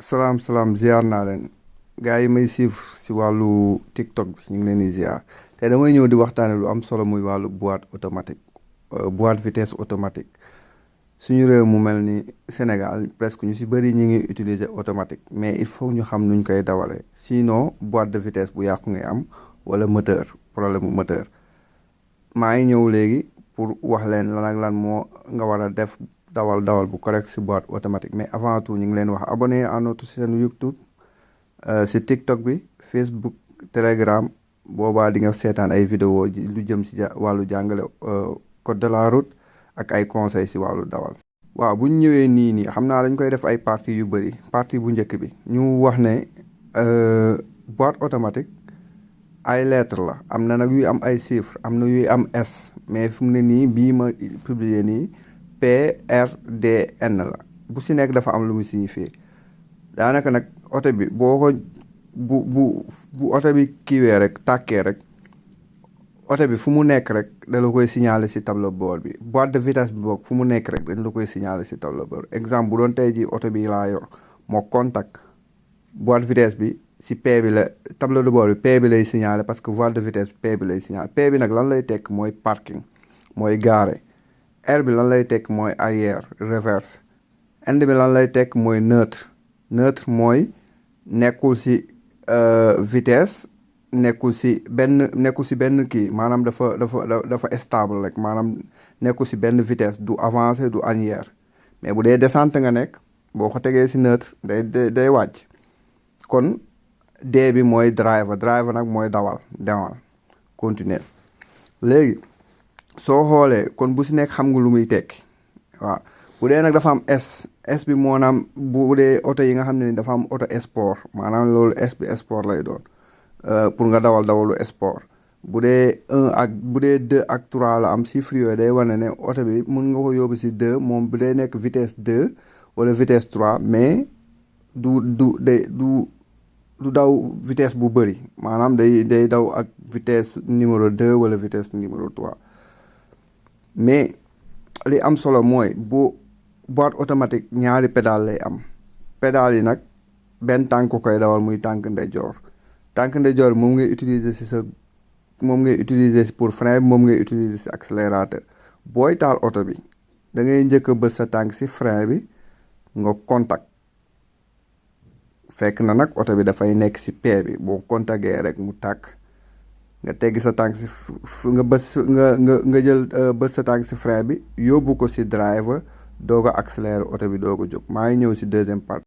salaam ziar naa leen gars yi may suivre si wàllu TikTok bi ñu ngi leen di ziar te damay ñëw di waxtaane lu am solo muy wàllu boîte automatique boîte vitesse automatique suñu réew mu mel ni Sénégal presque ñu si bëri ñu ngi utiliser automatique mais il faut ñu xam nuñ koy dawalee sinon boîte de vitesse bu yàqu ngay am wala moteur problème mu moteur maa ngi ñëw léegi pour wax leen lan ak lan moo nga war a def dawal bu correct si boîte automatique mais avant tout ñu ngi leen wax abonné à notre chaîne YouTube si TikTok bi Facebook Telegram boobaa di nga seetaan ay vidéo lu jëm si wàllu jàngale code de la route ak ay conseils si wàllu dawal. waaw bu ñu ñëwee nii xam naa dañ koy def ay parties yu bëri partie bu njëkk bi ñu wax ne boîte automatique ay lettres la am na nag yuy am ay chiffres am na yuy am S mais fu mu ne nii bii ma publier nii PRDN la bu si nekk dafa am lu mu signifié daanaka nag oto bi boo ko bu oto bi kiiwee rek tàkkee rek oto bi fu mu nekk rek da la koy signaler si tableau bord bi boîte de vitesse bi boog fu mu nekk rek dañ la koy signaler si tableau bord exemple bu doon tey ji oto bi laa yor moo contact boîte vitesse bi si P bi la tableau de bord bi P bi lay signaler parce que boîte de vitesse P bi lay signaler P bi nag lan lay tekk mooy parking mooy gaare R bi lan lay tekk mooy arrière reverse N bi lan lay tekk mooy neutre mooy nekkul si vitesse nekkul si benn kii maanaam dafa stable rek maanaam nekkul si benn vitesse du avancé du arrière mais bu dee descente nga nekk boo ko tegee si neutre day wàcc kon D bi mooy driver nag mooy dawal continuer léegi soo xoolee kon bu si nekk xam nga lu muy tekki waaw bu dee nag dafa am S bi moo naam bu dee oto yi nga xam ne ni dafa am oto sport maanaam loolu S bi sport lay doon pour nga dawalu sport bu dee 2 ak 3 la am chiffre yooyu day wane ne oto bi mun nga ko yóbbu si 2 moom bu dee nekk vitesse 2 wala vitesse 3 mais du daw vitesse bu bëri maanaam day daw ak vitesse numéro 2 wala vitesse numéro 3 mais li am solo mooy bu boîte automatique ñaari pédale lay am pédale yi nag benn tànk koy dawal muy tànk ndeyjoor moom ngay utiliser pour frein bi moom ngay utiliser si accélérateur booy taal oto bi da ngay njëkk a bës sa tànk si frein bi nga contact fekk na nag oto bi dafay nekk si P bi boo contactee rek mu tàkk nga teggi sa tànk si nga jël bës sa tànk si frein bi yóbbu ko si driver doog a accélérer oto bi doog a jóg maa ngi ñëw si deuxième partie